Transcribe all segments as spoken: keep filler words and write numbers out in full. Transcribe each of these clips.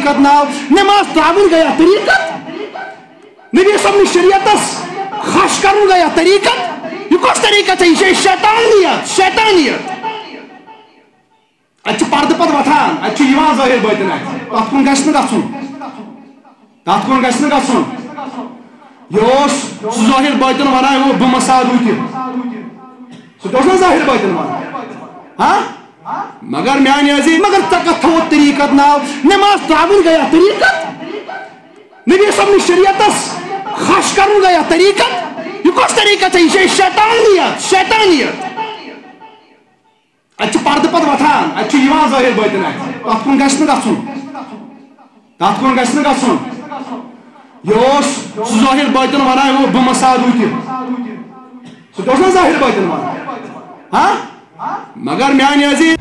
طریقت ناو، نماز تراوٕنۍ گٔیا طریقت؟ نبی صٲبنہِ شریعتس خش کرُن گٔیا طریقت؟ یہِ کۄس طریقت چھےٚ؟ یہِ چھےٚ شیطانیت، شیطانیت۔ اتہِ چھُ پردٕ پتہٕ وۄتھان، اتہِ چھُ یِوان ظٲہِر بٲطِن اتھِ۔ تتھ کُن گژھِ نہٕ گژھُن، تتھ کُن گژھِ نہٕ گژھُن۔ یہِ اوس سُہ ظٲہِر بٲطِن ونان، ہُہ بہٕ مسادو تہِ۔ سُہ تہِ اوس نا ظٲہِر بٲطِن ونان؟ ہاں؟ مگر میانہِ عزیز، مگر ژےٚ کتھ تھوٚوُتھ طریقت ناو؟ نماز تراوٕنۍ گٔیا طریقت؟ نبی صٲبنہِ شریعتس خش کرُن گٔیا طریقت؟ یہِ کۄس طریقت چھےٚ؟ یہِ چھےٚ شیطانیت، شیطانیت۔ اتہِ چھُ پردٕ پتہٕ وۄتھان، اتہِ چھُ یِوان ظٲہِر بٲطِن اتھِ۔ تتھ کُن گژھِ نہٕ گژھُن، تتھ کُن گژھِ نہٕ گژھُن۔ یہِ اوس سُہ ظٲہِر بٲطِن ونان، ہُہ بہٕ مسادو تہِ۔ سُہ تہِ اوس نا ظٲہِر بٲطِن ونان؟ ہاں؟ مگر میانہِ عزیز،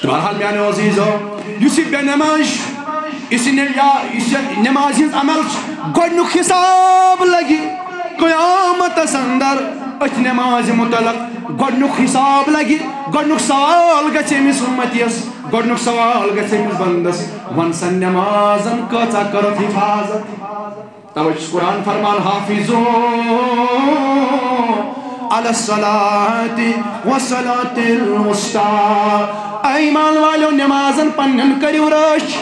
بہرحال میانیو عزیزو، یُس یہِ بے نماز، یُس یہِ نے-، یا یُس یہِ نماز ہٕنٛز عمل چھِ، گۄڈٕنیُک حساب لگہِ قیامتس اندر أتھۍ نمازِ متعلق۔ گۄڈٕنیُک حساب لگہِ، گۄڈٕنیُک سوال گژھِ أمِس اُمتیس، گۄڈٕنیُک سوال گژھِ أمِس بندس، وَن سا نمازن کۭژاہ کٔرٕتھ حفاظت؟ توے چھُ قرآن فرمان، حافظوا علی الصلاۃ والصلاۃ الوسطیٰ۔ اے ایمان والو، نمازن پننٮ۪ن کٔرِو رٲچھ،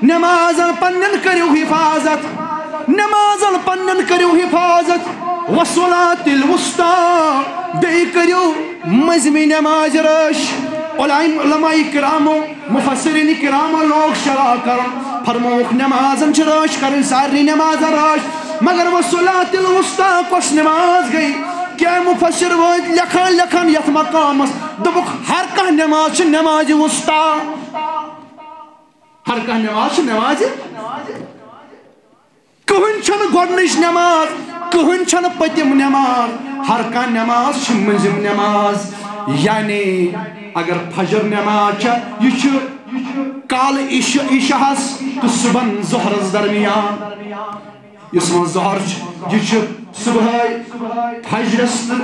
نمازن پننٮ۪ن کٔرِو حفاظت، نمازن پننٮ۪ن کٔرِو حفاظت، والصلاۃ الوسطیٰ، بیٚیہِ کٔرِو مٔنٛزمہِ نمازِ رٲچھ۔ علماء، علماء کرامو، مفسرین کرامو لوگ شرح کرُن، فرمووُکھ نمازن چھِ رٲچھ کرٕنۍ، سارنٕے نمازن رٲچھ، مگر والصلاۃ الوسطیٰ کۄس نماز گٔے؟ کینٛہہ مفسر وٲتۍ لیکھان لیکھان یتھ مقامس، دوٚپُکھ ہر کانٛہہ نماز چھِ نمازِ وسطیٰ، ہر کانٛہہ نماز چھِ نمازِ کٕہٕنۍ چھَنہٕ گۄڈٕنِچ نٮ۪ماز، کٕہٕنۍ چھَنہٕ پٔتِم نٮ۪ماز، ہر کانٛہہ نٮ۪ماز چھِ مٔنٛزِم نٮ۪ماز۔ یعنی اگر فجر نٮ۪ماز چھےٚ، یہِ چھُ کالہٕ عشاء، عشاہَس تہٕ صُبحن ظہرَس درمیان۔ یُس وۄنۍ ظہر چھُ، یہِ چھُ صُبحٲے فجرَس تہٕ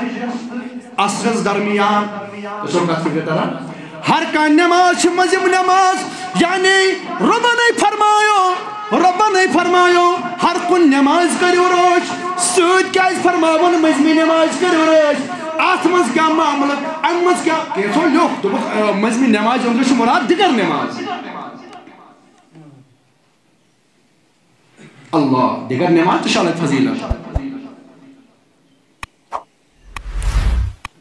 عصرَس درمیان۔ تۄہہِ چھو کَتھ فِکر تَران؟ ہر کانٛہہ نٮ۪ماز چھِ مٔنٛزِم نٮ۪ماز، یعنی رۄبَنٕے فرمایو، رۄبَنٕے فرمایو، ہر کُنہِ نٮ۪مازِ کٔرِو رٲچھ، سۭتۍ کیٛازِ فرماوُن مٔنٛزمہِ نٮ۪مازِ کٔرِو رٲچھ؟ اَتھ منٛز کیٛاہ معاملہٕ؟ اَمہِ منٛز کیٛاہ؟ کینٛژھو لیوٚکھ، دوٚپُکھ، آ، مٔنٛزمہِ نٮ۪مازِ اَنٛدرٕ چھُ مُراد دِگر نٮ۪ماز۔ اللہ، دِگر نٮ۪ماز تہِ چھِ الگ فضیلت۔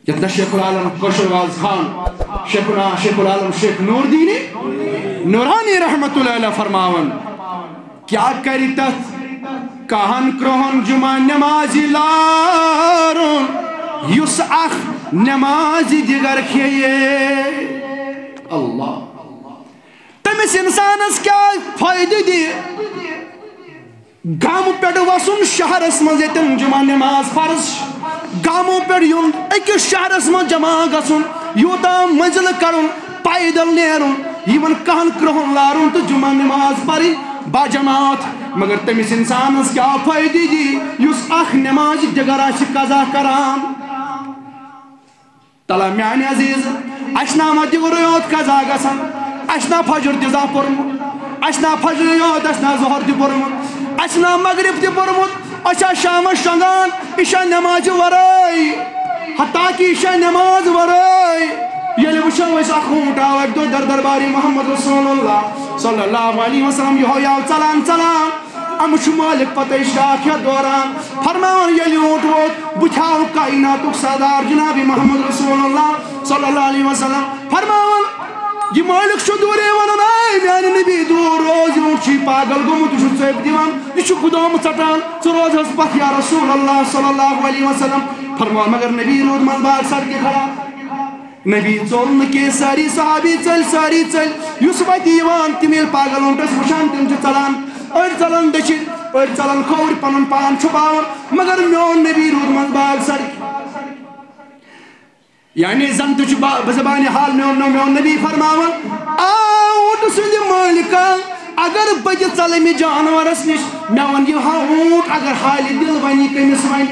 یتھ نہ شیخ العالم کٲشُر واز خان، شیخنا شیخ العالم شیخ نور دیٖنی نورانی رحمت اللہ علیہ فرماوان، کیٛاہ کرِ تتھ کاہن کرٛہن جمعہ نمازِ لارُن، یُس اکھ نمازِ دِگر کھیٚیہِ؟ اللہ، تٔمِس اِنسانَس کیٛاہ فٲیدٕ دِیہِ؟ گامہٕ پٮ۪ٹھ وَسُن شہرَس منٛز، ییٚتٮ۪ن جمعہ نماز فرض چھِ، گامو پٮ۪ٹھ یُن، أکِس شہرَس منٛز جمع گژھُن، یوٗتاہ مٔنزِلہٕ کَرُن، پیدل نیرُن، یِمَن کَہَن کرٛہَن لارُن تہٕ جمعہ نماز پَرٕنۍ باجماعت۔ مگر تٔمِس اِنسانَس کیٛاہ فٲیدٕ دِیہِ، یُس اَکھ نمازِ دِگر آسہِ قضا کَران؟ تلا میانہِ عزیز، اسہِ نہ ما دِگرُے یوت قضا گژھان، اسہِ نہ فجر تہِ زانٛہہ پوٚرمُت، اسہِ نہ فجرُے یوت، اسہِ نہ ظہر تہِ پوٚرمُت، اسہِ نہ مغرب تہِ پوٚرمُت، أسۍ چھا شامس شۄنٛگان عشاء نمازِ ورٲے، حتیٰ کہ عشاء نماز ورٲے۔ ییٚلہِ وٕچھو أسۍ اکھ اوٗنٹ آو اکہِ دۄہ در دربارِ محمد رسول اللہ صلی اللہ علیہ وسلم، یِہوٚے آو ژلان ژلان۔ أمِس چھُ مٲلِک پتہٕ اشراق ہٮ۪تھ دوران، فرماوان، ییٚلہِ اوٗنٹ ووت، بہٕ تہِ ہاوٕ کائناتُک سردار جناب محمد رسول اللہ صلی اللہ علیہ وسلم۔ فرماوان، یہِ مٲلِک چھُ دوٗرے ونان، اے میانہِ نبی، دوٗر روز، یہِ اوٗنٹ چھُے پاگل گوٚمُت، یہِ چھُ ژٔپۍ دِوان، یہِ چھُ گُدام ژٹان، ژٕ روز حظ پتھ یا رسول اللہ صلی اللہ علیہ وسلم۔ فرماوان، مگر نبی روٗد منٛز باغ سڑکہِ کھڑا۔ نبی ژوٚل نہٕ کینٛہہ، سٲری صحابی ژٔلۍ، سٲری ژٔلۍ۔ یُس وتہِ یِوان، تِم ییٚلہِ پاگل اوٗنٹس وٕچھان، تِم چھِ ژلان، أڑۍ ژلان دٔچھِنۍ، أڑۍ ژلان کھووُر، پنُن پان چھُپاوان، مگر میون نبی روٗد منٛز باغ سڑکہِ۔ یعنی زن تہِ چھُ با-، بزبانِ حال میون نو-، میون نبی فرماوان، آ اوٗنٹہٕ سٕنٛدِ مٲلِکا، اگر بہٕ تہِ ژلہٕ أمِس جانورس نِش، مےٚ وَن یہِ ہا اوٗنٹ، اگر حالہِ دِل ونہِ، کٔمِس ونہِ؟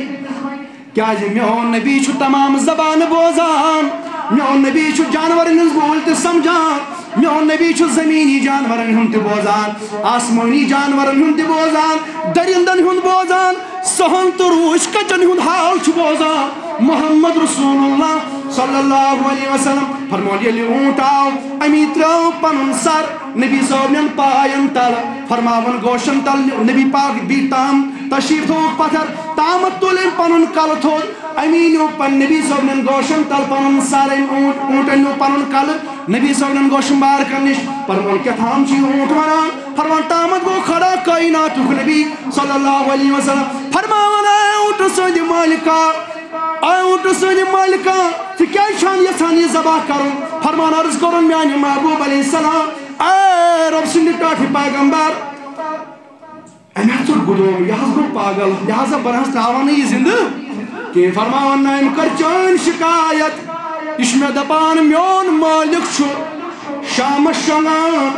کیازِ میون نبی چھُ تمام زبانہٕ بوزان، میون نبی چھُ جانورن ہٕنٛز بوٗلۍ تہِ سمجھان، میون نبی چھُ زمینی جانورن ہُنٛد تہِ بوزان، آسمٲنی جانورن ہُنٛد تہِ بوزان، درندن ہُنٛد بوزان، سہن تہٕ روٗش کچن ہُنٛد حال چھُ بوزان۔ محمد رسول اللہ صلی اللہ علیہ وسلم فرمون، ییٚلہِ اونٹ آو، امی ترٲو پنُن سر نبی صٲبنٮ۪ن پاین تل، فرماون گوشن تل، نبی پاک بی تام تشریف تھووُکھ پتھر، تامتھ تُل أمۍ پنُن کلہٕ تھوٚد، امی نیوٗ پن نبی صٲبنٮ۪ن گوشن تل پنُن سر، أمۍ اونٹ، اونٹن نیوٗ پنُن کلہٕ نبی صٲبنٮ۪ن گوشن بار کرنِش۔ فرمون، کیٛاہ تام چھُ یہِ اونٹ ونان؟ فرمون، تامتھ گوٚو خدا کائناتُک نبی صلی اللہ علیہ وسلم۔ فرماون، اے اونٹ سٕنٛدِ مٲلکا، اے اونٹ سٕنٛدِ مٲلکا، ژٕ کیٛازِ چھان یژھان یہِ ذبح کرُن؟ فرمان عرض کوٚرُن میانہِ محبوب علیہ السلام، اے رب سٕنٛدِ ٹاٹھہِ پیغمبر، أمۍ حظ ژوٚٹ گُدوم، یہِ حظ گوٚو پاگل، لہذا بہٕ نہ حظ ترٛاوان نہٕ یہِ زِندٕ کینٛہہ۔ فرماوان، نہ، أمۍ کٔر چٲنۍ شکایت، یہِ چھُ مےٚ دپان، میون مٲلِک چھُ شامس شۄنٛگان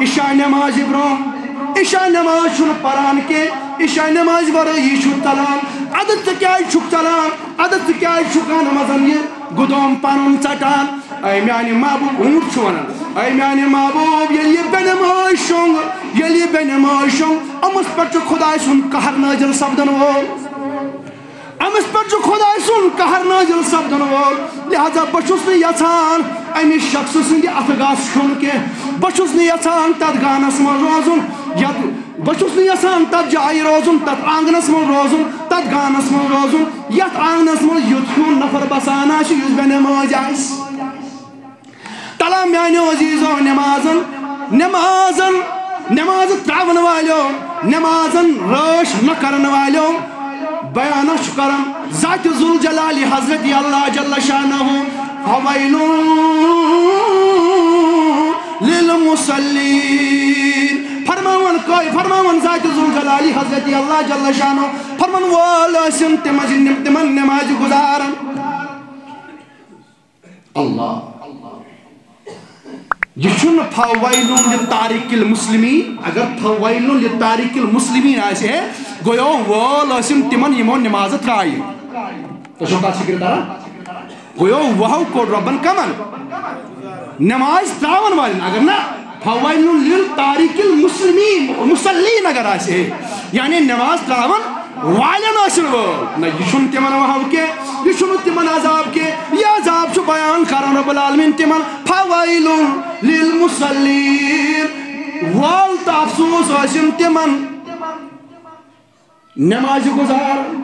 عشاء نمازِ برونٛہہ، عشاء نماز چھُنہٕ پران کینٛہہ، عشاء نمازِ ورٲیی چھُ ژلان۔ ادٕ ژٕ کیٛازِ چھُکھ ژلان؟ ادٕ ژٕ کیٛازِ چھُکھ انہٕ منٛز یہِ گُدوم پنُن ژٹان؟ اے میانہِ محبوب، اونٹ چھُ ونان، اے میانہِ محبوب، ییٚلہِ یہِ بے نماز شۄنٛگ، ییٚلہِ یہِ بے نماز شۄنٛگ، أمِس پٮ۪ٹھ چھُ خداے سُنٛد قہر نٲزِل سپدن وول۔ أمِس پٮ۪ٹھ چھُ خداے سُنٛد قہر نٲزِل سپدن وول۔ لہذا بہٕ چھُس نہٕ یژھان أمِس شخصہٕ سٕنٛدِ اَتھٕ گس کھیوٚن کینٛہہ۔ بہٕ چھُس نہٕ یژھان تتھ گانس منٛز روزُن، یتھ بہٕ چھُس نہٕ یژھان تتھ جایہِ روزُن، تتھ آنگنس منٛز روزُن، تتھ گانس منٛز روزُن، یتھ آنگنس منٛز یُتھ ہیوٗ نفر بسان آسہِ، یُس بے نماز آسہِ۔ تلا میانیو عزیزو، نمازن، نمازن، نماز تراون والیو، نمازن رٲچھ نہ کرن والیو، بیانہ چھُ کران ذات ذوالجلال حضرت اللہ جل شانہ، فویل للمصلین۔ فرماون کٲ-، فرماون ذات ذوالجلال حضرت اللہ جل شانہ، فرمان وول ٲسِن تِمن، تِمن نمازِ گزارن۔ اللہ۔ یہِ چھُنہٕ فویل لتارک المسلمین۔ اگر فویل لتارک المسلمین آسہِ ہے، گویا وول ٲسِن تِمن یِمو نماز ترایہِ۔ تۄہہِ چھو کتھ فکرِ تران؟ گویا وہو کوٚر رۄبن کمن؟ نماز تراون والٮ۪ن۔ اگر نہ، فویل للتارک المسلمین، مصلین اگر آسہِ ہے، یعنی نماز تراون والٮ۪ن ٲسِن وول۔ نہ، یہِ چھُنہٕ تِمن وہو کینٛہہ، یہِ چھُنہٕ تِمن عذاب کینٛہہ۔ یہِ عذاب چھُ بیان کران رب العالمین تِمن، فویل للمصلین۔ وول تہٕ افسوس ٲسِن تِمن نمازِ گزار۔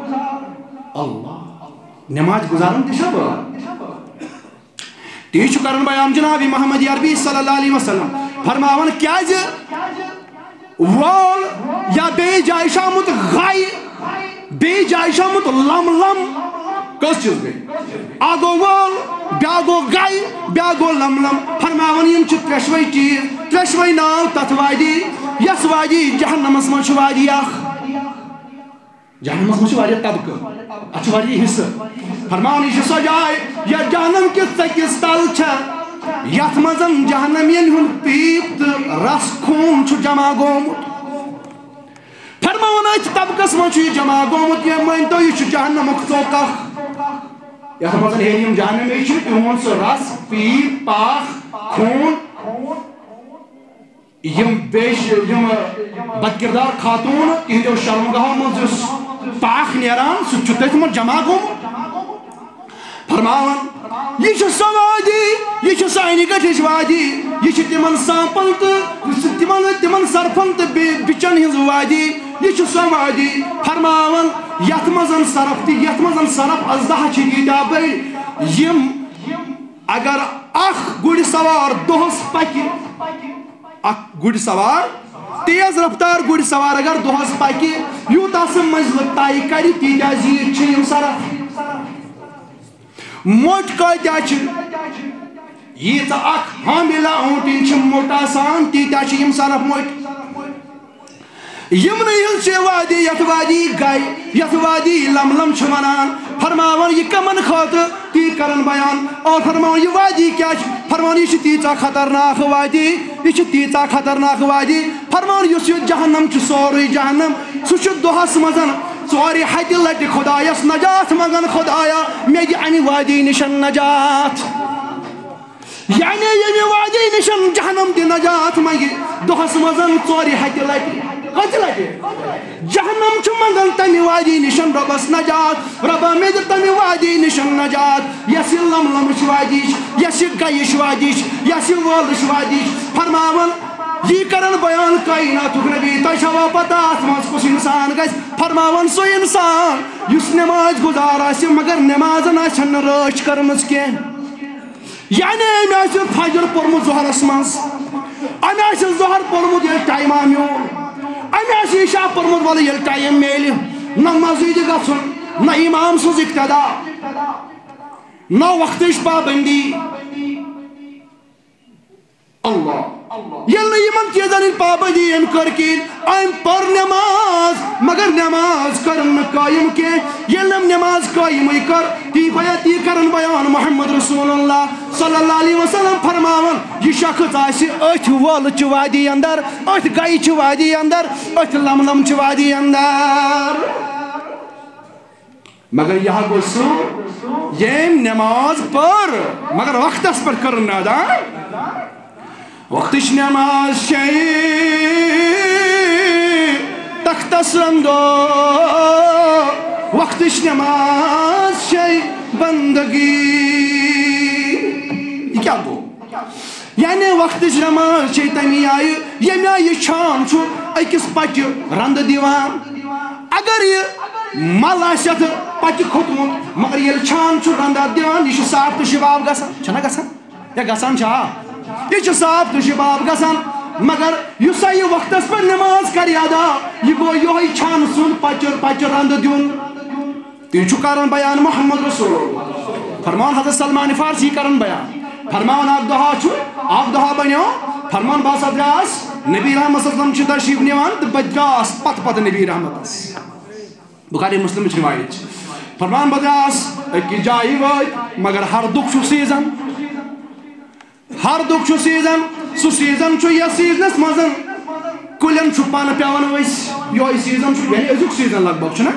اللہ، نماز گزارن تہِ چھا وول؟ تی چھُ کران بیان جناب محمد عربی صلی اللہ علیہ وسلم، فرماوان، کیازِ وول یا بیٚیہِ جایہِ چھُ آمُت غے، بیٚیہِ جایہِ چھُ آمُت لم لم۔ کٔژ چیٖز گٔے؟ اکھ گوٚو وول، بیٛاکھ گوٚو غے، بیٛاکھ گوٚو لم لم۔ فرماوان، یِم چھِ ترٛٮ۪شوَے چیٖز، ترٛٮ۪شوَے ناو تَتھ وادی، یَتھ وادی جہنمس منٛز چھُ وادی اکھ۔ جہنمس منٛز چھِ واریاہ طبقہٕ، اَتھ چھِ واریاہ حصہٕ۔ فرماوان، یہِ چھِ سۄ جاے، یَتھ جہنم کِس ژٔکِس تل چھےٚ، یَتھ منٛز جہنمین ہُنٛد پیٖپ تہٕ رس خوٗن چھُ جمع گوٚمُت۔ فرماوان، أتھۍ طبقس منٛز چھُ یہِ جمع گوٚمُت، یہِ مٲنۍ تو، یہِ چھُ جہنمُک ژوٚک اکھ۔ یتھ منٛز ہیٚرِ یِم جہنمی چھِ، تِہُنٛد سُہ رس، پیٖپ، پاکھ، خوٗن، یِم بیٚیہِ چھِ، یِم بدکردار خاتوٗن، تِہنٛدیو شرمگاہو منٛز یُس پاکھ نیران، سُہ تہِ چھُ تٔتھۍ منٛز جمع گوٚمُت۔ فرماوان، یہِ چھِ سۄ وادی، یہِ چھِ سانہِ گٹھِچ وادی، یہِ چھِ تِمن سانپن تہٕ تِمن، تِمن سرپھن تہٕ بے-، بِچن ہٕنٛز وادی، یہِ چھِ سۄ وادی۔ فرماوان، یتھ منٛز سرپھ تہِ، یتھ منٛز سرپھ اژدہا چھِ ییٖتیٛاہ بٔڑۍ، یِم اگر اکھ گُرۍ سوار دۄہس پکہِ، اکھ گُرۍ سوار، تیز رفتار گُرۍ سوار اگر دۄہس پکہِ، یوٗتاہ سُہ منزلہٕ طے کرِ، تیٖتیٛاہ زیٖٹھۍ چھِ یِم سرپھ۔ موٚٹۍ کٲتیٛاہ چھِ؟ ییٖژاہ اکھ حاملہ اوٗنٹِنۍ چھِ موٚٹ آسان، تیٖتیٛاہ چھِ یِم سرپھ موٚٹۍ۔ یِمنٕے ہٕنٛز چھِ وادی، یَتھ وادی گے، یَتھ وادی لم لم چھِ وَنان۔ فرماوان، یہِ کَمَن خٲطرٕ؟ تی کَرَن بیان۔ اور فرماوان، یہِ وادی کیٛاہ چھِ؟ فرماوان، یہِ چھِ تیٖژاہ خطرناک وادی، یہِ چھِ تیٖژاہ خطرناک وادی۔ فرماوان، یُس یہِ جہنم چھُ، سورُے جہنم، سُہ چھُ دۄہَس منٛز ژورِ ہتہِ لٹہِ خدایس نجات منگان، خدایا، مےٚ دِ امہِ وادی نِشن نجات۔ یعنی ییٚمہِ وادی نِشن جہنم دِ نجات منگہِ، دۄہس منٛز ژورِ ہتہِ لٹہِ۔ کٔژِ لٹہِ؟ جہنم چھُ منگان تمہِ وادی نِشن رۄبس نجات، رۄبا مےٚ دِ تمہِ وادی نِشن نجات، یۄس یہِ لملمٕچ وادی چھِ، یۄس یہِ گیِچ وادی چھِ، یۄس یہِ وٲلٕچ وادی چھِ۔ فرماوان، یی کرن بیان کائناتُک نبی، تۄہہِ چھوا پتہ اتھ منٛز کُس انسان گژھِ؟ فرماوان، سُہ انسان یُس نماز گزار آسہِ مگر نمازن آسن نہٕ رٲچھ کٔرمٕژ کینٛہہ۔ یعنی أمۍ آسہِ فجر پوٚرمُت ظہرس منٛز، أمۍ آسہِ ظہر پوٚرمُت ییٚلہِ ٹایما میول، أمۍ آسہِ عشاء پوٚرمُت وَلہٕ ییٚلہِ ٹایم میلہِ، نہ مسجدِ گژھُن، نہ امام سٕنٛز اقتدا، نہ وقتٕچ پابندی۔ اللہ۔ ییٚلہِ نہٕ یِمن چیٖزن ہٕنٛز پابندی أمۍ کٔر کِہیٖنۍ، أمۍ پٔر نٮ۪ماز، مگر نٮ۪ماز کٔرٕن نہٕ قٲیِم کینٛہہ۔ ییٚلہِ نہٕ أمۍ نٮ۪ماز قٲیِمٕے کٔر، تی بیا-، تی کرن بیان محمد رسول اللہ صلی اللہ علیہ وسلم فرماوان، یہِ شخص آسہِ أتھۍ وٲلہٕ چہِ وادی اندر، أتھۍ گیہِ چہِ وادی اندر، أتھۍ لملم چہِ وادی اندر۔ مگر یہِ ہا گوٚو سُہ، ییٚمۍ نٮ۪ماز پٔر، مگر وقتس پٮ۪ٹھ کٔرٕن نہٕ ادا۔ وقتٕچ نٮ۪ماز چھے تختس رندو، وقتٕچ نٮ۪ماز چھے بندگی۔ یہِ کیٛاہ گوٚو؟ یعنی وقتٕچ نماز چھے تَمی آیہِ، ییٚمہِ آیہِ یہِ چھان چھُ أکِس پَچہِ رَندٕ دِوان۔ اگر یہِ مَل آسہِ اَتھ پَچہِ کھوٚتمُت، مگر ییٚلہِ چھان چھُ رَندٕ اَتھ دِوان، یہِ چھُ صاف تہٕ شِباب گژھان، چھُنہ گژھان؟ یا گژھان چھا؟ یہِ چھُ صاف تہٕ شِباب گژھان، مگر یُس سا یہِ وقتَس پٮ۪ٹھ نماز کَرِ ادا، یہِ گوٚو یِہوٚے چھانہٕ سُنٛد پَچہِ، پَچہِ رَندٕ دیُن۔ تُہۍ چھِو کران بیان محمد رسول۔ فرمان حضرت سلمان فارسی کران بیان۔ فرمان اکھ دۄہا چھُ، اکھ دۄہا بنیو۔ فرمان بہٕ ہسا درٛاس، نبی رحمت صلی اللہ علیہ وسلم چھِ تشریف نِوان تہٕ بہٕ درٛاس پتہٕ پتہٕ نبی رحمتس۔ بخاری مسلمٕچ روایت چھِ۔ فرمان بہٕ درٛاس أکِس جایہِ وٲتۍ، مگر ہردُک چھُ سیزن۔ ہردُک چھُ سیزن، سُہ سیزن چھُ یتھ سیزنس منٛز کُلٮ۪ن چھُ پن پٮ۪وان ؤسۍ۔ یِہوٚے سیزن چھُ، یعنی أزیُک سیزن لگ بگ چھُنہ۔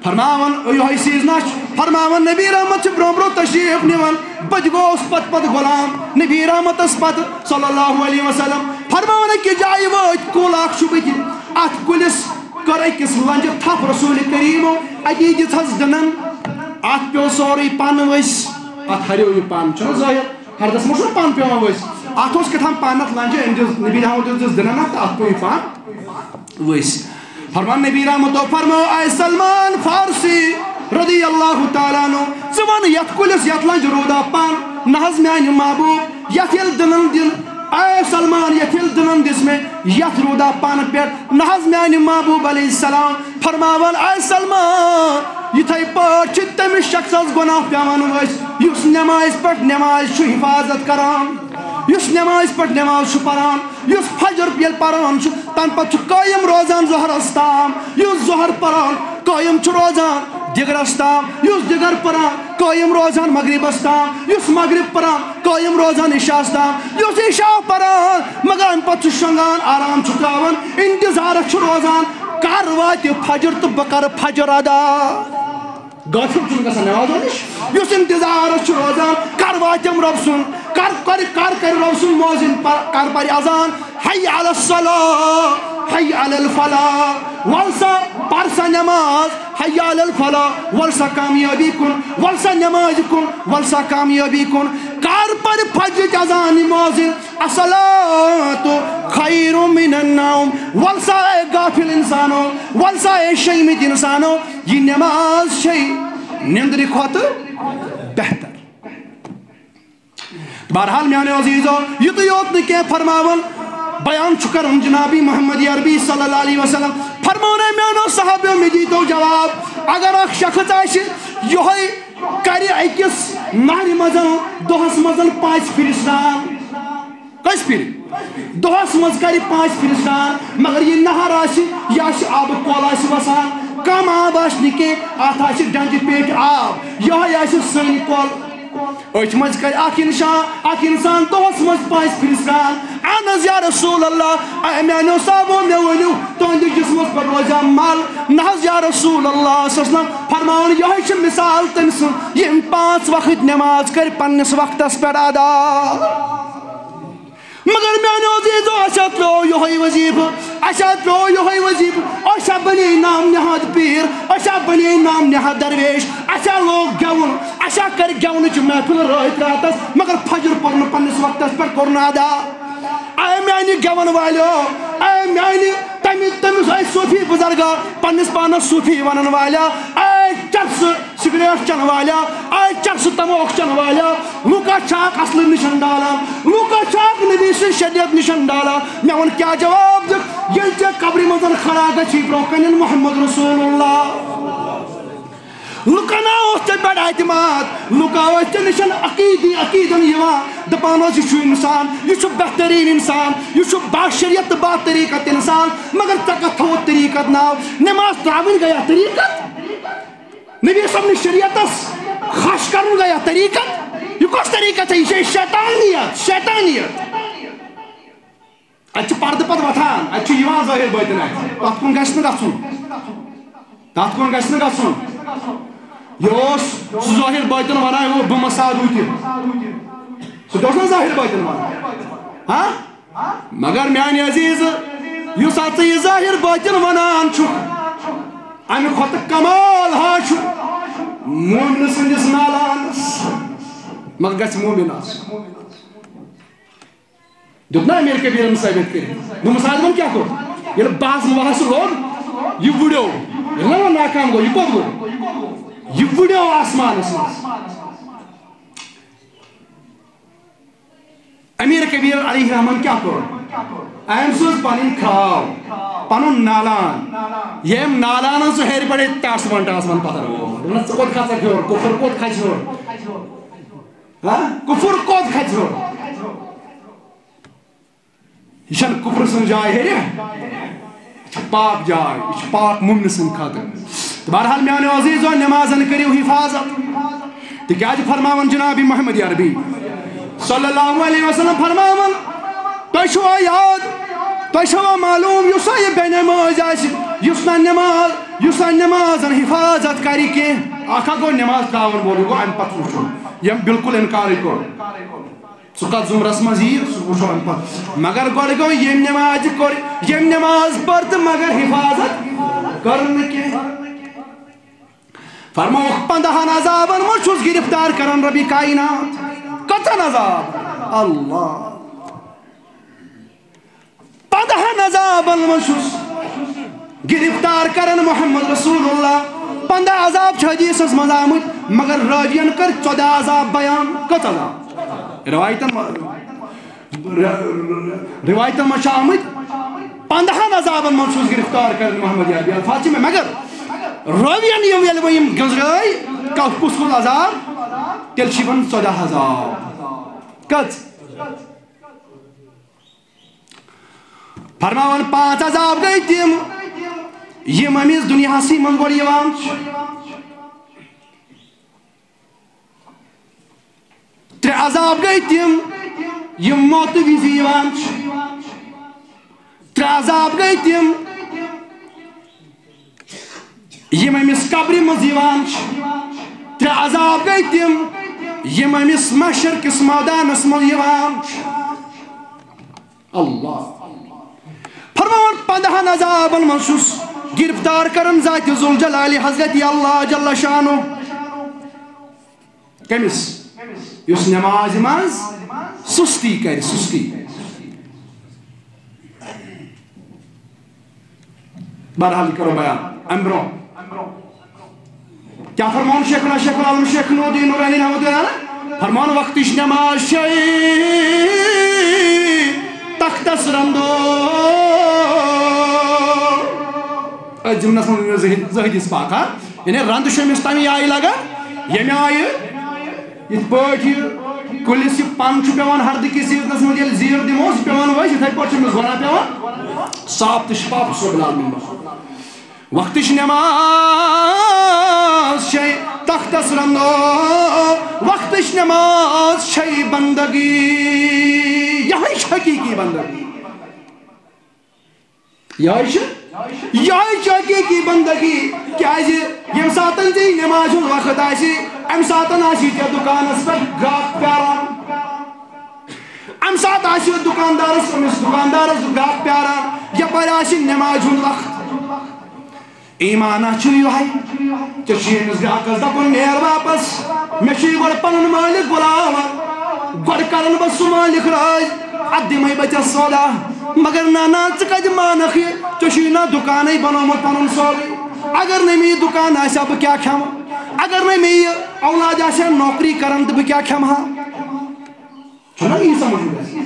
فرماوان یِہوٚے سیزنہ چھُ، فرماوان نبی رحمت چھُ برونٛہہ برونٛہہ تشریف نِوان۔ بہٕ تہِ گوس پتہٕ پتہٕ غلام نبی رحمتس پتہٕ صلی اللہ علیہ وسلم۔ فرماوان أکِس جایہِ وٲتۍ، کُل اکھ چھُ بٕتھِ، اتھ کُلِس کٔر أکِس لنجہِ تھپھ رسول کریمو، اتی دِژہس دٕنن، اتھ پیوٚو سورُے پن ؤسۍ، اتھ ہریو یہِ پن، چھُنہ ظٲہر؟ ہردس منٛز چھُنہ پن پٮ۪وان ؤسۍ۔ اتھ اوس کیٛاہ تام پن اتھ لنجہِ، أمۍ دِژ، نبی رحمت دِژ، دِژ دٕنن اتھ تہٕ اتھ پیوٚو یہِ پن ؤسۍ۔ فرمان نبی رحمتو فرمو، اے سلمان فارسی رضی اللہ تعالیٰ عنہ، ژٕ وَن یتھ کُلِس یتھ لنجہِ روٗدا پن؟ نہ حظ میانہِ محبوب، یتھ ییٚلہِ دٕنن دِن، اے سلمان، یتھ ییٚلہِ دٕنن دِژ مےٚ، یتھ روٗدا پن پٮ۪ٹھ؟ نہ حظ میانہِ محبوب علیہ السلام۔ فرماوان، اے سلمان، یِتھے پٲٹھۍ چھِ تٔمِس شخصس گۄناہ پٮ۪وان ؤسۍ، یُس نمازِ پٮ۪ٹھ نمازِ چھُ حفاظت کران، یُس نمازِ پٮ۪ٹھ نماز چھُ پران، یُس فجر ییٚلہِ پران چھُ، تمہِ پتہٕ چھُ قٲیِم روزان ظہرس تام، یُس ظہر پران قٲیِم چھُ روزان دِگرس تام، یُس دِگر پران قٲیِم روزان مغربس تام، یُس مغرب پران قٲیِم روزان عشاءس تام، یُس عشاء پران، مگر امہِ پتہٕ چھُ شۄنٛگان، آرام چھُ تراوان، انتظارس چھُ روزان، کر واتہِ فجر تہٕ بہٕ کرٕ فجر ادا۔ غافل چھُنہٕ گژھان نمازو نِش، یُس انتظارس چھُ روزان، کر واتٮ۪م رۄب سُنٛد، کر کرِ، کر کرِ رۄب سُنٛد مؤذن، پر-، کر پرِ اذان، حی علی الصلاۃ، حی علی الفلاح، ول سا پر سا نماز، حی علی الفلاح، ول سا کامیٲبی کُن، ول سا نمازِ کُن، ول سا کامیٲبی کُن۔ کر پرِ فجرٕچ اذان یہِ مؤذن، الصلاۃ خیر من النوم، ول سا اے غافل انسانو، ول سا اے شیٚمٕتۍ انسانو، یہِ نماز چھے نندرِ کھۄتہٕ بہتر۔ بہرحال میانیو عزیزو، یُتُے یوت نہٕ کینٛہہ، فرماوان بیان چھُ کران جنابی محمد عربی صلی اللہ علیہ وسلم، فرماوان، اے میانیو صحابیو، مےٚ دیٖتو جواب، اگر اکھ شخص آسہِ یِہوٚے کرِ أکِس نہرِ منٛز دۄہس منٛز پانٛژِ پھِرِ سرٛان، کٔژِ پھِرِ؟ دۄہس منٛز کرِ پانٛژِ پھِرِ سرٛان، مگر یہِ نہر آسہِ، یہِ آسہِ آبہٕ کۄل آسہِ وسان، کم آب آسہِ نہٕ کینٛہہ، اتھ آسہِ ڈنجہِ پیٹہِ آب، یِہوٚے آسہِ سٲنۍ کۄل۔ أچھ منٛز کرِ اکھ انسان، اکھ انسان دۄہس منٛز پانٛژِ پھِرِ سرٛان۔ اہن حظ یا رسول اللہ، اے میانیو صحابو، مےٚ ؤنِو، تُہنٛدِس جسمس پٮ۪ٹھ روزیا مل؟ نہ حظ یا رسول اللہ، صلی اللہ علیہ وسلم۔ فرماوان، یِہوٚے چھِ مثال تٔمۍ سٕنٛز، ییٚمۍ پانٛژھ وقت نماز کٔرۍ پننِس وقتس پٮ۪ٹھ ادا۔ مگر میانیو عزیزو، اسہِ ہا ترٛوو یِہوٚے وظیفہٕ، اسہِ ہا ترٛوو یِہوٚے وظیفہٕ، اسہِ ہا بنے نام نہاد پیٖر، اسہِ ہا بنے نام نہاد درویش، اسہِ ہا لوگ گٮ۪وُن، اسہِ ہا کٔر گٮ۪ونٕچ محفل رٲتۍ راتس، مگر فجر پوٚر نہٕ پننِس وقتس پٮ۪ٹھ، کوٚر نہٕ ادا۔ اے میانہِ گٮ۪ون والیو، اے میانہِ تمہِ، تٔمِس ٲسۍ صوٗفی بُزرگا پننِس پانس صوٗفی ونن والیا، اے چرسہٕ سگریٹ چن والیا، اے چرسہٕ تموک چن والیا، لوٗکا چھا اکھ اصل نِشن ڈالان، لوٗکا چھا اکھ نبی سٕنٛز شریعت نِشن ڈالان۔ مےٚ ووٚن، کیٛاہ جواب دِکھ، ییٚلہِ ژےٚ قبرِ منٛز کھڑا گژھی برونٛہہ کنٮ۪ن محمد رسول اللہ؟ لُکن اوس ژےٚ پٮ۪ٹھ اعتماد، لُکا ٲسۍ ژےٚ نِشن عقیدی عقیدن یِوان، دپان اوس، یہِ چھُ انسان، یہِ چھُ بہتریٖن انسان، یہِ چھُ با شریعت تہٕ با طریقت انسان، مگر ژےٚ کتھ تھوٚوُتھ طریقت ناو؟ نماز ترٛاوٕنۍ گٔیا طریقت؟ نبی صٲبنِس شریعتس خاص کرُن گٔیا طریقت؟ یہِ کۄس طریقت چھےٚ؟ یہِ چھےٚ شیطانیت، شیطانیت۔ اتہِ چھُ پردٕ پتہٕ وۄتھان، اتہِ چھُ یِوان ظٲہِر بٲطِن اتہِ۔ تتھ کُن گژھِ نہٕ گژھُن، تتھ کُن گژھِ نہٕ گژھُن۔ یہِ اوس سُہ ظٲہِر بٲطِن ونان، ہُہ بہٕ مسادو تہِ۔ سُہ تہِ اوس نہ ظٲہِر بٲطِن ونان؟ ہاں؟ مگر میانہِ عزیز، یُس ہسا یہِ ظٲہِر بٲطِن ونان چھُ، امہِ کھۄتہٕ کمال ہا چھُ مومنہٕ سٕنٛدِس نالانس۔ مگر گژھِ مومن آسُن۔ دیُت نا امیر کبیرن ثٲبت کٔرِتھ؟ دوٚپمس، آدمن کیٛاہ کوٚر؟ ییٚلہِ بازمہٕ وہس لوٚگ، یہِ وُڈیو۔ ییٚلہِ نا وۄنۍ ناکام گوٚو، یہِ کوٚت گوٚو؟ یہِ وُڈیو آسمانس منٛز۔ امیر کبیر علیہ الرحمن کیٛاہ کوٚر؟ أمۍ سوٗز پنٕنۍ کھراو، پنُن نالان۔ ییٚمۍ نالانن سُہ ہیٚرِ پٮ۪ٹھے ٹس وَن ٹس وَن پتھر وول۔ دوٚپنس، ژٕ کوٚت کھژکھ ہیوٚر؟ کفر کوٚت کھژِ ہیوٚر؟ ہاں؟ کفر کوٚت کھژِ ہیوٚر؟ یہِ چھَنہٕ کُفرٕ سٕنٛز جاے ہیٚرِ، یہِ چھِ پاک جاے، یہِ چھِ پاک مُمنہٕ سٕنٛدِ خٲطرٕ۔ تہٕ بہرحال میٛانیو عزیٖزو، نٮ۪مازَن کٔرِو حِفاظت، تِکیٛازِ فرماوان جناب محمد عربی صلی اللہ علیہ وسلم فرماوان، تۄہہِ چھُوا یاد، تۄہہِ چھُوا معلوٗم، یُس سا یہِ بے نٮ۪ماز آسہِ، یُس نہ نٮ۪ماز، یُس نہ نٮ۪مازَن حِفاظت کَرِ کینٛہہ، اَکھ ہا گوٚو نٮ۪ماز ترٛاوَن وول، یہِ گوٚو اَمہِ پَتہٕ وٕچھُن، ییٚمۍ بِلکُل اِنکارٕے کوٚر۔ سُہ کَتھ زُمرَس منٛز یِیہِ، سُہ وٕچھو اَمہِ پَتہٕ۔ مگر گۄڈٕ گوٚو ییٚمۍ نٮ۪مازِ کوٚر، ییٚمۍ نٮ۪ماز پٔر تہٕ مگر حِفاظت کٔر نہٕ کینٛہہ۔ فرمووُکھ، پنٛداہَن عذابَن منٛز چھُس گِرفتار کران رۄبِ کائنات۔ کٔژَن عذاب؟ اللہ۔ پنٛداہَن عذابن منٛز چھُس گرفتار کران محمد رسول اللہ۔ پنٛداہ عذاب چھِ حدیثس منٛز آمٕتۍ، مگر راوین کٔر ژۄداہ عذاب بیان۔ کٔژ عذاب؟ روایتن منٛز، ر-، ر-، روایتن منٛز چھِ آمٕتۍ، پنٛداہَن عذابن منٛز چھُس گرفتار کران محمد عربی۔ الفاظ چھِ مےٚ، مگر راوین یِم ییٚلہِ وۄنۍ یِم گٔنٛزرٲے، کَس کُس کُس عذاب، تیٚلہِ چھِ یِوان ژۄداہ عذاب۔ کٔژ؟ فرماوان، پانٛژھ عذاب گٔے تِم، یِم أمِس دُنیاہسٕے منٛز گۄڈٕ یِوان چھِ۔ ترٛےٚ عذاب گٔے تِم، یِم موتہٕ وِزِ یِوان چھِ۔ ترٛےٚ عذاب گٔے تِم، یِم أمِس قبرِ منٛز یِوان چھِ۔ ترٛےٚ عذاب گٔے تِم، یِم أمِس محشر کِس مٲدانَس منٛز یِوان چھِ۔ اللہ۔ فرماوان، پنٛداہَن عذابَن منٛز چھُس گرفتار کران ذاتِ ذوالجلال حضرت اللہ جل شانہ۔ کٔمِس؟ یُس نمازِ منٛز سُستی کرِ، سُستی۔ بہرحال، یہِ کرو بیان۔ اَمہِ برٛونٛہہ کیٛاہ فرماوُن شیخنا شیخ العالم شیخ نوردین نورانی رحمتہ اللہ علیہ؟ فرماوُن، وقتٕچ نماز چھے تختس رندو۔ أتھۍ جملس منٛز ؤنِو زٕ، زٕ حدیث پاک، ہا؟ یعنی رند چھُ أمِس تَمہِ آیہِ لگان، ییٚمہِ آیہِ یِتھ پٲٹھۍ یہِ کُلِس یہِ پن چھُ پٮ۪وان ہردٕ کِس سیٖزنس منٛز ییٚلہِ زیٖر دِموس، یہِ پٮ۪وان ؤسۍ، یِتھَے پٲٹھۍ چھُ أمِس گۄناہ پٮ۪وان صاف تہٕ شفاف۔ سُہ بِلال مِنٛگُن۔ وقتٕچ نٮ۪ماز چھے تختس رنو، وقتٕچ نماز چھے بندگی، یہے چھِ حقیقی بندگی۔ یہے چھِ، یہے چھِ حقیقی بندگی۔ کیازِ ییٚمہِ ساتَن ژےٚ نمازِ ہُنٛد وقت آسہِ، اَمہِ ساتَن آسی ژےٚ دُکانَس پٮ۪ٹھ گراکھ پیاران۔ اَمہِ ساتہٕ آسہِ دُکاندارَس، أمِس دُکاندارَس گراکھ پیاران، یَپٲرۍ آسہِ نمازِ ہُنٛد وقت۔ ایمانا چھُ یِہوٚے، ژےٚ چھُے أمِس گراکس دپُن، "نیر واپس، مےٚ چھُے گۄڈٕ پنُن مٲلِک بُلاوان، گۄڈٕ کرن بہٕ سُہ مٲلِک رٲضۍ، ادٕ دِمے بہٕ ژےٚ سودا۔" مگر نہ، نہ، ژٕ کتہِ مانکھ یہِ؟ ژےٚ چھُے نہ دُکانٕے بنومُت پنُن سورُے۔ اگر نہٕ مےٚ یہِ دُکان آسہِ ہا، بہٕ کیٛاہ کھٮ۪مہٕ؟ اگر نہٕ مےٚ یہِ اولاد آسہِ ہا نوکری کران، تہٕ بہٕ کیٛاہ کھٮ۪مہٕ ہا؟ چھُنہ یی سمجھ گژھِ؟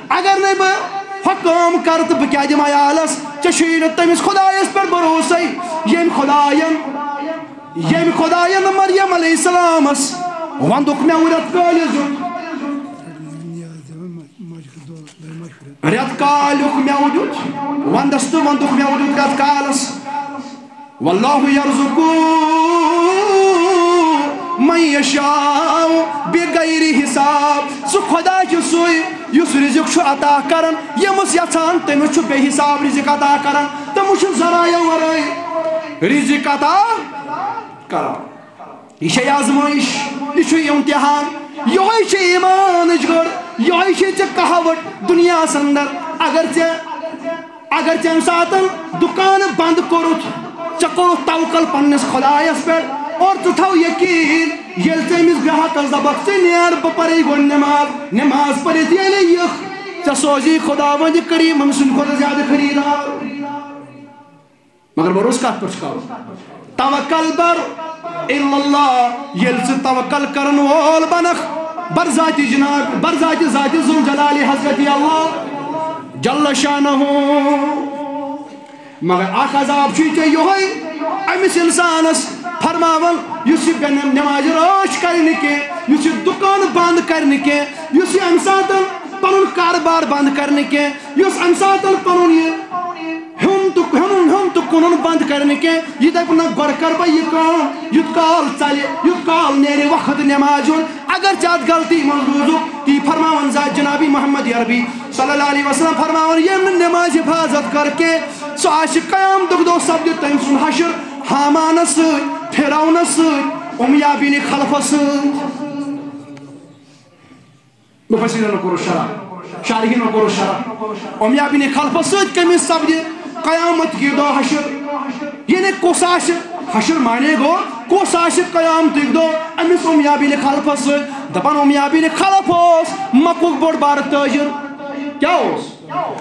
اگر نَے بہٕ ہۄ کٲم کرٕ، تہٕ بہٕ کیٛاہ دِمہٕ عیالس؟ ژےٚ چھُے نہٕ تٔمِس خدایس پٮ۪ٹھ بھروسے، ییٚمۍ خداین، ییٚمۍ خداین مریم علیہ السلامس ونٛدُک مٮ۪وٕ رٮ۪تہٕ کٲلِس دیُت۔ رٮ۪تہٕ کالیُک مٮ۪وٕ دیُت، ونٛدس تہٕ ونٛدُک مٮ۪وٕ دیُت رٮ۪تہٕ کالس۔ واللہ یرزق من یشاء بغیر حساب۔ سُہ خدا چھُ سُے یُس رزق چھُ عطا کران، ییٚمِس یژھان تٔمِس چھُ بے حساب رزق عطا کران، تٔمِس چھُ ذرایع ورٲے رزق عطا کران۔ یہِ چھے آزمٲیش، یہِ چھُ امتحان، یِہوٚے چھِ ایمانٕچ گٔر، یِہوٚے چھے ژےٚ کہاوت دُنیاہس اندر۔ اگر ژےٚ اگر ژےٚ اَمہِ ساتَن دُکان بنٛد کوٚرُتھ، ژےٚ کوٚرُتھ توکل پنٛنِس خۄدایَس پٮ۪ٹھ، اور ژٕ تھاو یقیٖن، ییٚلہِ ژٕ أمِس گراہکَس دَپَکھ، "ژٕ نیر، بہٕ پَرَے گۄڈٕ نٮ۪ماز، نٮ۪ماز پٔرِتھ ییٚلے یِکھ، ژےٚ سوزی خۄداوندِ کریٖم أمۍ سٕنٛدِ کھۄتہٕ زیادٕ خریٖدار۔" مگر بروسہٕ کتھ پٮ۪ٹھ چھُ کرُن؟ توکل بر الا اللہ۔ ییٚلہِ ژٕ توکل کرن وول بنکھ، بر ذاتِ جناب، بر ذاتِ، ذاتِ ذوالجلال حضرت اللہ جل شانہ۔ مگر اکھ عذاب چھُے ژےٚ یِہوٚے أمِس انسانس فرماوان، یُس یہِ بے نم-، نمازِ رٲچھ کرِ نہٕ کینٛہہ، یُس یہِ دُکان بنٛد کرِ نہٕ کینٛہہ، یُس یہِ امہِ ساتہٕ پنُن کاربار بنٛد کرِ نہٕ کینٛہہ، یُس امہِ ساتہٕ پنُن یہِ ہیوٚن تہٕ، ہیوٚن، ہیوٚن تہٕ کٕنُن بنٛد کرِ نہٕ کینٛہہ۔ یہِ دَپہِ نہ، گۄڈٕ کَرٕ بہٕ یہِ کٲم، یُتھ کال ژَلہِ، یُتھ کال نیرِ وقت نٮ۪مازِ ہُنٛد۔ اگر ژےٚ اَتھ غلطی منٛز روٗزُکھ، تی فرماوان ذات جنابی محمد عربی صلی اللہ علیہ وسلم فرماوان، ییٚمۍ نہٕ نٮ۪مازِ حفاظت کٔر کینٛہہ، سُہ آسہِ قیامتُک دۄہ سپدِ تٔمۍ سُنٛد حشر ہامانَس سۭتۍ، فرعونَس سۭتۍ، امیہ بن خلفَس سۭتۍ۔ مفسرینو کوٚر شرح، شارحینو کوٚر شرح۔ امیہ بن خلفس سۭتۍ کٔمِس سپدِ قیامت کہِ دۄہ حشر؟ یعنی کُس آسہِ، حشر معنی گوٚو، کُس آسہِ قیامتٕکۍ دۄہ أمِس امیہ بن خلفس سۭتۍ؟ دپان امیہ بن خلف اوس مکُک بوٚڑ بارٕ تٲجر۔ کیٛاہ اوس؟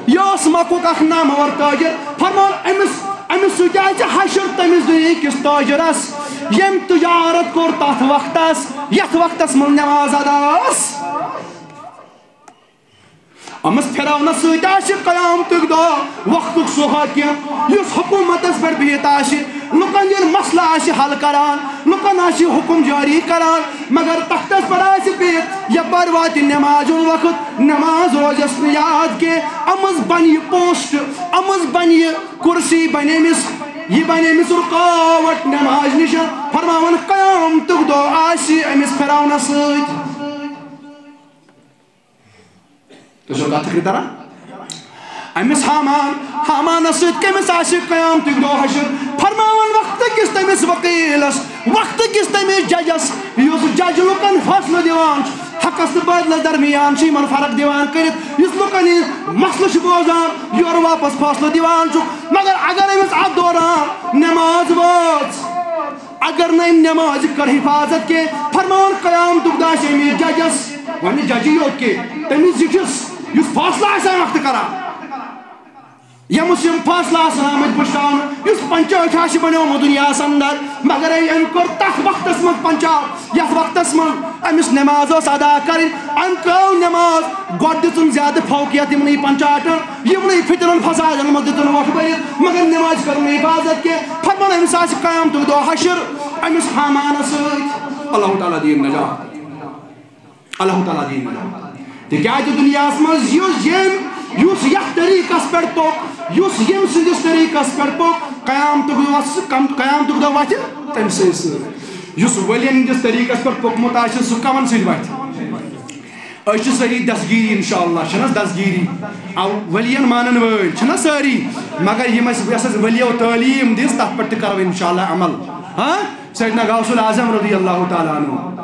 یہِ اوس مکُک اکھ نامور تاجر۔ فرمان أمِس، أمِس سۭتۍ آسہِ حشر تٔمِس دُنیہکِس تاجرس، ییٚمۍ تجارت کوٚر تتھ وقتس، یتھ وقتس منٛز نماز ادا ٲس۔ أمِس فرعونس سۭتۍ آسہِ قیامتُک دۄہ وقتُک سُہ حٲکم، یُس حکومتس پٮ۪ٹھ بِہِتھ آسہِ، لُکن ییٚلہِ مسلہٕ آسہِ حل کران، لُکن آسہِ حکم جٲری کران، مگر تختس پٮ۪ٹھ آسہِ بِہِتھ، یپٲرۍ واتہِ نماز ہُنٛد وقت، نماز روزٮ۪س نہٕ یاد کینٛہہ۔ أمِس بنہِ یہِ پوسٹ، أمِس بنہِ یہِ کرسی، بنہِ أمِس، یہِ بنہِ أمِس رُکاوٹ نماز نِش۔ فرماوان قیامتُک دۄہ آسہِ أمِس فرعونس سۭتۍ۔ تُہۍ چھِو کتھ فِکرِ تران؟ أمِس ہامان، ہامانس سۭتۍ کٔمِس آسہِ قیامتُک دۄہ حشر؟ فرماوان وقتہٕ کِس تٔمِس وکیلس، وقتہٕ کِس تٔمِس ججس، یُس جج لُکن فٲصلہٕ دِوان چھُ، حقس تہٕ باطلس درمیان چھُ یِمن فرق دِوان کٔرِتھ، یُس لُکن ہٕنٛز مسلہٕ چھُ بوزان، یورٕ واپس فٲصلہٕ دِوان چھُ۔ مگر اگر أمِس اتھ دوران نماز وٲژ، اگر نہٕ أمۍ نمازِ کٔر حفاظت کینٛہہ، فرماوان قیامتُک دۄہ آسہِ أمِس ججس، وۄنۍ ججی یوت کینٛہہ، تٔمِس زِٹھِس، یُس فٲصلہٕ آسہِ ہا وقتہٕ کران، ییٚمِس یِم فٲصلہٕ آسن آمٕتۍ پُشراونہٕ، یُس پنچایت آسہِ بنیومُت دُنیاہس اندر، مگر أمۍ، أمۍ کوٚر تتھ وقتس منٛز پنچایت، یتھ وقتس منٛز أمِس نماز ٲس ادا کرٕنۍ۔ أمۍ ترٲو نماز، گۄڈٕ دِژٕن زیادٕ فوقیت یِمنٕے پنچایتن، یِمنٕے فتنن فسادن منٛز دِتُن وۄٹھ بٔرِتھ، مگر نمازِ کٔر نہٕ حفاظت کینٛہہ۔ فرمان أمِس آسہِ قیامتُک دۄہ حشر أمِس ہامانس سۭتۍ۔ اللہ تعالیٰ دِیِن نجات۔ اللہ تعالیٰ دِیِن نجات۔ تِکیٛازِ دُنیاہس منٛز یُس، ییٚمۍ، یُس یتھ طریٖقس پٮ۪ٹھ پوٚک، یُس ییٚمۍ سٕنٛدِس طریٖقس پٮ۪ٹھ پوٚک، قیامتُک دۄہ، قیامتُک دۄہ وتھِ تٔمۍ سٕے سۭتۍ۔ یُس ؤلین ہٕنٛدِس طریٖقس پٮ۪ٹھ پوٚکمُت آسہِ، سُہ کمن سۭتۍ وتھِ؟ أسۍ چھِ سٲری دستگیٖری، انشاءاللہ چھِنہٕ حظ دستگیٖری؟ او، ؤلین مانن وٲلۍ چھِنہ سٲری، مگر یِم اَسہِ، یۄس اَسہِ ؤلیو تعلیٖم دِژ، تَتھ پٮ۪ٹھ تہِ کرو انشاءاللہ عمل۔ ہاں، سیدنا غوث الاعظم رضی اللہ تعالیٰ عنہ۔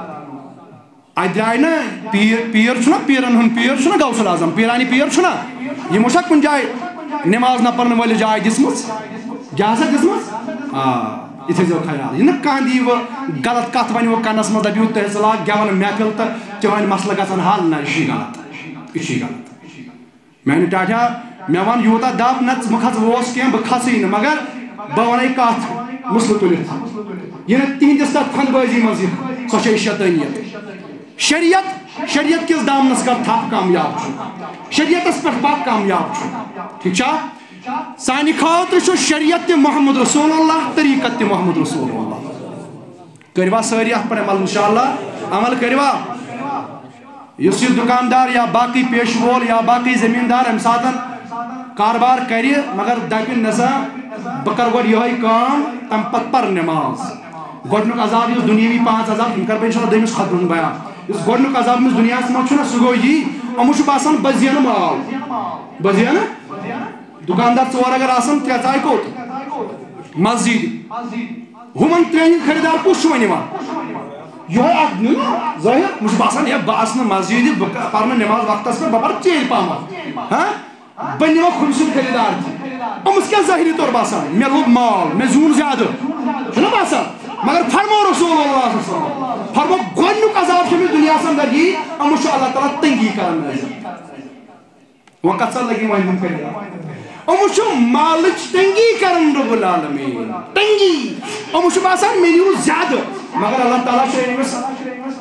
اَتہِ درٛاے نہ پیٖر، پیٖر چھُنہ پیٖرن ہُنٛد پیٖر، چھُنہ غوث الاعظم، پیٖرانی پیٖر چھُنہ؟ یِمو چھا کُنہِ جایہِ نماز نہ پرن وٲلِس جاے دِژمٕژ؟ جہازہ دِژمٕژ؟ آ، یہِ تھٲیزیو خیال۔ یہِ نہٕ کانٛہہ دی وۄنۍ غلط کتھ ونہِ وۄنۍ کنس منٛز، دپیو تُہۍ ژٕ لاگ گٮ۪وُن محفل تہٕ چٲنۍ مسلہٕ گژھن حل۔ نہ، یہِ چھُے غلط، یہِ چھُے غلط۔ میانہِ ٹاٹھیا، مےٚ ون یوٗتاہ دب نہ، ژٕ مہ کھژ ووس کینٛہہ، بہٕ کھسٕے نہٕ، مگر بہٕ ونے کتھ مسلہٕ تُلِتھ۔ یہِ نہٕ تِہنٛدِس تتھ پھندبٲزی منٛز یِکھ، سۄ چھےٚ شیطٲنیت۔ شریعت، شریعت کِس دامنس کر تھپھ، کامیاب چھُ۔ شریعتس پٮ۪ٹھ پکھ، کامیاب چھُ۔ ٹھیک چھا؟ سانہِ خٲطرٕ چھُ شریعت تہِ محمد رسول اللہ، طریقت تہِ محمد رسول اللہ۔ کٔروا سٲری اتھ پٮ۪ٹھ عمل؟ انشاءاللہ عمل کٔروا؟ یُس یہِ دُکاندار یا باقٕے پیشہٕ وول یا باقٕے زٔمیٖندار اَمہِ ساتَن کاربار کَرِ، مگر دَپہِ، "نہ سا، بہٕ کَرٕ گۄڈٕ یِہوٚے کٲم، تَمہِ پَتہٕ پَرٕ نٮ۪ماز۔" گۄڈٕنیُک عذاب، یُس دُنیاوی پانٛژھ عذاب، یِم کَرٕ بہٕ اِنشاءاللہ دوٚیمِس خطبَس منٛز بیان۔ یُس گۄڈٕنیُک عذاب أمِس دُنیاہَس منٛز چھُنہ، سُہ گوٚو یی، یِمَن چھُ باسان، "بہٕ زینہٕ مال، بہٕ زینہٕ۔" دُکاندار ژور اگر آسَن، ترٛےٚ ژاے کوٚت؟ مسجد۔ ہُمن ترٛٮ۪ن ہٕنٛدۍ خریدار کُس چھُ وۄنۍ یِوان؟ یِہوٚے اکھ نیوٗ نا ظٲہِر، مےٚ چھُ باسان، ہے، بہٕ آسہٕ نہٕ مسجدِ، بہٕ پرٕ نہٕ نٮ۪ماز وقتس پٮ۪ٹھ، بہٕ پرٕ ژیٖرۍ پہمتھ۔ ہاں؟ بہٕ نِمہٕ ہُمۍ سُنٛد خریدار تہِ۔ أمِس کیٛاہ ظٲہری طور باسان؟ مےٚ لوٚب مال، مےٚ زیوٗن زیادٕ۔ چھُنہ باسان؟ مگر فرمو رسول اللہ صلی اللہ علیہ وسلم، فرمو گۄڈٕنیُک عذاب چھُ أمِس دُنیاہس اندر یی، أمِس چھُ اللہ تعالیٰ تنگی کران نٲزِل۔ وۄنۍ کتھ سا لگہِ وۄنۍ ہُم کٔرِتھ؟ یِمو چھُ مالٕچ تنگی کران رب العالمین، تنگی۔ یِمو چھُ باسان مےٚ نیوٗ زیادٕ، مگر اللہ تعالیٰ چھُ أمِس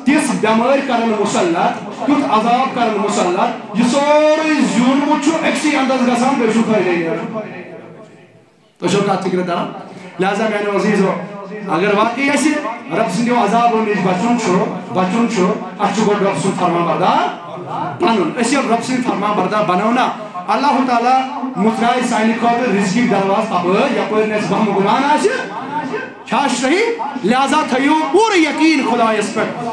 تِژھ بٮ۪مٲرۍ کران مسلط، تیُتھ عذاب کران مسلط، یہِ سورُے زیوٗنمُت چھُ أکسٕے اندس گژھان، بیٚیہِ چھُ فٲیدے نیران۔ تُہۍ چھِو کَتھ فِکرِ تَران؟ لہذا میٛانیو عزیٖزو، اگر واقعی اَسہِ رۄب سٕنٛدیو عذابو نِش بَچُن چھُ، بَچُن چھُ، اَسہِ چھُ گۄڈٕ رۄب سُنٛد فرما بردار بَنُن۔ أسۍ ییٚلہِ رۄب سٕنٛدۍ فرما بردار بَنو نا، اللہ تعالیٰ مُژراوِ سانہِ خٲطرٕ رِزقی دروازٕ تَپٲرۍ، یَپٲرۍ نہٕ اَسہِ وَہمہٕ گُمان آسہِ۔ چھا صحیح؟ لہذا تھٲیِو پوٗرٕ یقیٖن خۄدایَس پٮ۪ٹھ۔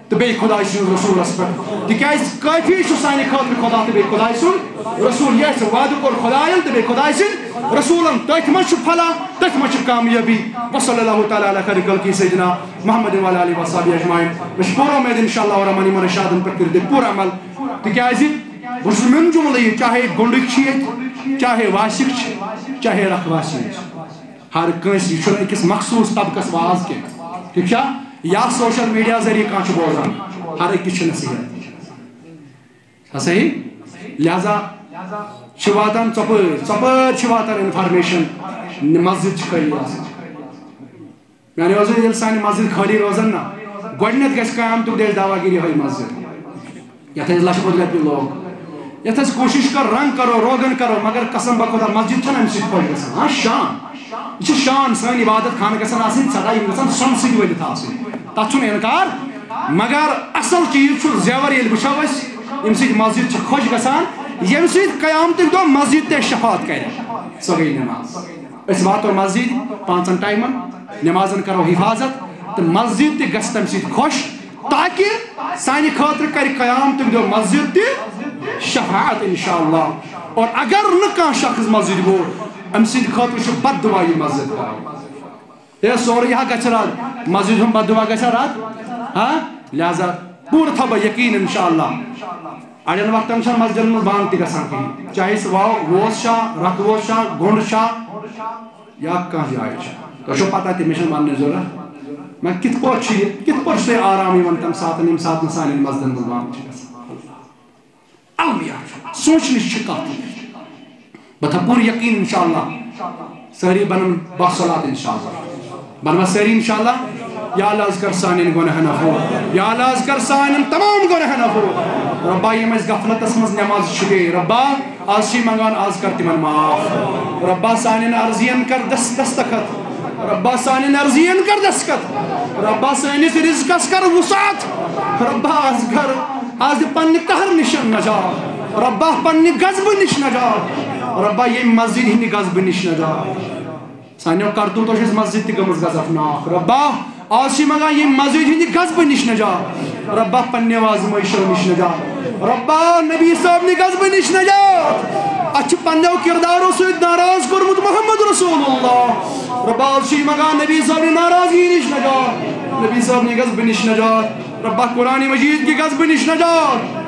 تہٕ بیٚیہِ خۄداے سٕنٛدِس رسوٗلس پٮ۪ٹھ، تِکیٛازِ کٲفی چھُ سانہِ خٲطرٕ خۄدا تہٕ بیٚیہِ خۄداے سُنٛد رسوٗل۔ یہِ اَسہِ وعدٕ کوٚر خۄدایَن تہٕ بیٚیہِ خۄداے سٕنٛدۍ رسوٗلن، تٔتھۍ منٛز چھُ فلاح، تٔتھۍ منٛز چھِ کامیٲبی۔ وصلی اللہ تعالیٰ علی خیر خلقہ سیدنا محمد وعلی آلہ وصحبہ اجمعین۔ مےٚ چھِ پوٗرٕ اُمید انشاءاللہ الرحمن یِمن ارشادن پٮ۪ٹھ کٔرِو تُہۍ پوٗرٕ عمل، تِکیٛازِ بہٕ چھُس من جملہٕ یہِ، چاہے گۄنڈٕکۍ چھِ ییٚتہِ، چاہے واسِکۍ چھِ، چاہے رکھ واسی چھِ۔ ہر کٲنٛسہِ، یہِ چھُنہٕ أکِس مخصوٗص طبقس واز کینٛہہ، ٹھیٖک چھا؟ یا سوشل میڈیا ذٔریعہٕ کانٛہہ چھُ بوزان، ہر أکِس چھِ نصیحت۔ چھا صحیح؟ لہذا چھِ واتان ژۄپٲرۍ، ژۄپٲرۍ چھِ واتان انفارمیشن، مسجد چھِ خٲلی آسان۔ میانیو عزیزو، ییٚلہِ سانہِ مسجد خٲلی روزن نا، گۄڈٕنیتھ گژھِ قیامتُک دۄہ اَسہِ دعویٰ گیٖری ہٲے مسجد۔ یتھ أسۍ لچھ بوٚد رۄپیہِ لوگ، یتھ أسۍ کوٗشِش کر، رنگ کرو، روغن کرو، مگر قسم بخدا مسجد چھنہٕ امہِ سۭتۍ خۄش گژھان۔ ہاں، شان، یہِ چھِ شان، سٲنۍ عبادت خانہٕ گژھن آسٕنۍ سداہ، یِم گژھن سۄنہٕ سۭتۍ ؤلِتھ آسٕنۍ، تتھ چھُنہٕ انکار۔ مگر اصل چیٖز چھُ زیور، ییٚلہِ وٕچھو أسۍ، ییٚمہِ سۭتۍ مسجد چھِ خۄش گژھان، ییٚمہِ سۭتۍ قیامتٕکۍ دۄہ مسجد تہِ شفاعت کرِ۔ سۄ گٔے نماز۔ أسۍ واتو مسجد پانٛژن ٹایمن، نمازن کرو حفاظت، تہٕ مسجد تہِ گژھِ تمہِ سۭتۍ خۄش، تاکہ سانہِ خٲطرٕ کرِ قیامتُک دۄہ مسجد تہِ شفاعت انشاءاللہ۔ اور اگر نہٕ کانٛہہ شخص مسجد ووت، أمۍ سٕنٛدِ خٲطرٕ چھُ بد دعا یہِ مسجد کران۔ ہے، سورُے ہا گژھِ رد، مسجد ہُنٛد بد دعا گژھِ رد؟ ہاں؟ لہذا پوٗرٕ تھاو بہٕ یقین انشاءاللہ۔ اڑٮ۪ن وقتن چھنہٕ مسجدن منٛز بانگ تہِ گژھان کِہیٖنۍ، چاہے سُہ واو ووس چھا، رکھ ووس چھا، گوٚنٛڈ چھا، یا کانٛہہ جاے چھِ۔ تۄہہِ چھو پتہ تہِ، مےٚ چھَنہٕ وننٕچ ضروٗرت۔ مگر کِتھ پٲٹھۍ چھُ یہِ، کِتھ پٲٹھۍ چھُ تۄہہِ آرام یِوان تَمہِ ساتہٕ، ییٚمہِ ساتہٕ نہٕ سانٮ۪ن مسجدن منٛز بانگ چھِ گژھان؟ المیہ چھُ، سونٛچنٕچ چھِ کَتھ۔ بہٕ تھاوٕ پوٗرٕ یقیٖن انشاءاللہ، سٲری بنن باصلات انشاءاللہ۔ بنوا سٲری انشاءاللہ۔ یا اللہ، از کر سانٮ۪ن گۄناہن عفو۔ یا اللہ، از کر سانٮ۪ن تمام گۄناہن عفو۔ رۄبا، یِم أسۍ غفلتس منٛز نٮ۪ماز چھُ بیٚیہِ، رۄبا، آز چھِ منگان، آز کر تِمن معاف۔ رۄبا، سانٮ۪ن عرضین کر دس-، دستخط۔ رۄبا، سانٮ۪ن عرضین کر دستخط۔ رۄبا، سٲنِس رزقس کر وسعت۔ رۄبا، آز کر، آز دِ پننہِ قہر نِش نجات۔ رۄبا، پننہِ غضبہٕ نِش نجات۔ رۄبا، ییٚمہِ مسجد ہٕنٛدِ غضبہٕ نِش نجات۔ سانیو کرتوٗتو چھِ اَسہِ مسجد تہِ گٔمٕژ غضبناک۔ رۄبا، آز چھِ منٛگان ییٚمہِ مسجد ہٕنٛدِ غضبہٕ نِش نجات۔ رۄبا، پننہِ آزمٲیشو نِش نجات۔ رۄبا، نبی صٲب نہِ غضبہٕ نِش نجات۔ اَسہِ چھِ پننیو کردارو سۭتۍ ناراض کوٚرمُت محمد رسول اللہ۔ رۄبا، آز چھِ منٛگان نبی صٲب نہِ ناراضگی نِش نجات، نبی صٲب نہِ غضبہٕ نِش نجات۔ رۄبا، قرآن مجید کہِ غضبہٕ نِش نجات۔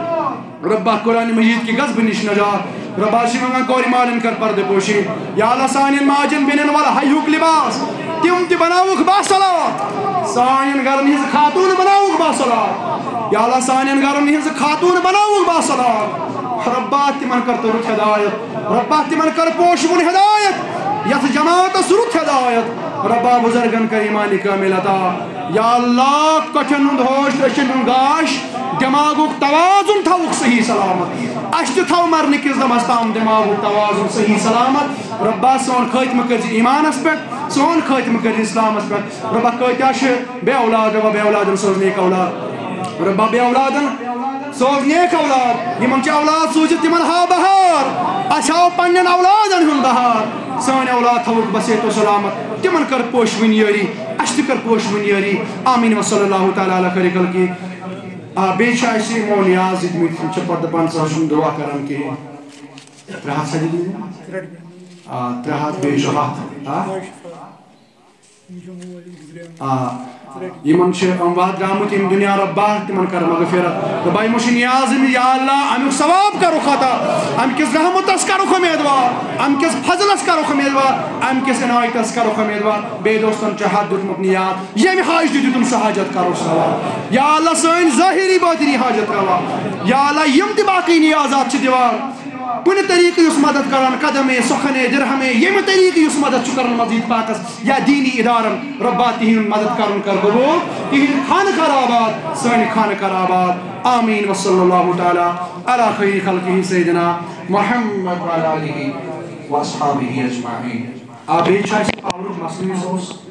رۄبا، قرآن مجید کہِ غضبہٕ نِش نجات۔ رۄبا، چھِ منٛگان کورِ مالٮ۪ن کر پردٕ پوشی۔ یا اللہ، سانٮ۪ن ماجٮ۪ن بیٚنٮ۪ن وَل حیاہُک لباس، تِم تہِ بناوُکھ باصلات۔ سانٮ۪ن گرن ہٕنٛز خاتوٗن بناوُکھ باصلات۔ یا اللہ، سانٮ۪ن گرن ہٕنٛز خاتوٗن بناوُکھ باصلات۔ رۄبا، تِمن کر تہٕ رُت ہدایت۔ رۄبا، تِمن کر پوشوُن ہدایت، یتھ جماعتس رُت ہدایت۔ رۄبا، بزرگن کر ایمان کامل عطا۔ یا اللہ، کۄٹھٮ۪ن ہُنٛد ہوش تہٕ أچھن ہُنٛد گاش، دٮ۪ماغُک توازن تھاوُکھ صحیح سلامت۔ اَسہِ تہِ تھاو مرنہٕ کِس دمس تام دٮ۪ماغُک توازن صحیح سلامت۔ رۄبا، سون خٲتمہٕ کٔرۍ زِ ایمانس پٮ۪ٹھ، سون خٲتمہٕ کٔرۍ زِ اسلامس پٮ۪ٹھ۔ رۄبا، کۭتیاہ چھِ بے اولاد، رۄبا، بے اولادن سوز نیک اولاد۔ رۄبا، بے اولادن سوز نیک اولاد۔ یِمن چھِ اولاد سوٗزِتھ، تِمن ہاو بہار۔ اَسہِ ہاو پننٮ۪ن اولادن ہُنٛد بہار۔ سٲنۍ اولاد تھاوُکھ بسیت و سلامت۔ تِمن کر پوشوٕنۍ یٲری، اَسہِ تہِ کر پوشوٕنۍ یٲری۔ آمین و صلی اللہ تعالیٰ علی خیر خلقی۔ آ، بیٚیہِ چھِ اَسہِ یِمو نیاز دِتمٕتۍ، یِم چھِ پَتہٕ دَپان، "ژٕ حظ چھُنہٕ دُعا کران کِہیٖنۍ۔" ترٛےٚ ہَتھ چھا دِتمٕتۍ؟ آ، ترٛےٚ ہَتھ، بیٚیہِ چھُ ہَتھ۔ آ؟ آ، یِمَن چھِ اموات درٛامٕتۍ یِم دُنیا، رۄبا، تِمَن کر مغفرت۔ رۄبا، یِمو چھِ نیاز دِتمٕتۍ، یا اللہ، اَمیُک ثواب کرُکھ عطا، اَمہِ کِس رحمتَس کرُکھ اُمیدوار، اَمہِ کِس فضلَس کرُکھ اُمیدوار، اَمہِ کِس عنایتَس کرُکھ اُمیدوار۔ بیٚیہِ دوستَن چھُ حد دیُتمُت نیاز، ییٚمہِ حاجتہِ دیُتُن سُہ حاجت کرو سوا۔ یا اللہ، سٲنۍ ظٲہری باطنی حاجت روا۔ یا اللہ، یِم تہِ باقٕے نیازات چھِ دِوان، کُنہِ طریقہٕ یُس مدد کران، قدمے، سخنے، درہمے، ییٚمہِ طریقہٕ یُس مدد چھُ کران مسجد پاکس یا دینی ادارن، رۄبا، تِہُنٛد مدد کرُن کر قبول، تِہُنٛد خانہٕ کر آباد، سٲنۍ خانہٕ کر آباد۔ آمین۔ وصلی اللہ تعالیٰ علی خیر خلقہ سیدنا محمد وعلی آلہ واصحابہ اجمعین۔ آ، بیٚیہِ چھُ اَسہِ پاورُک مسلہٕ یُس اوس،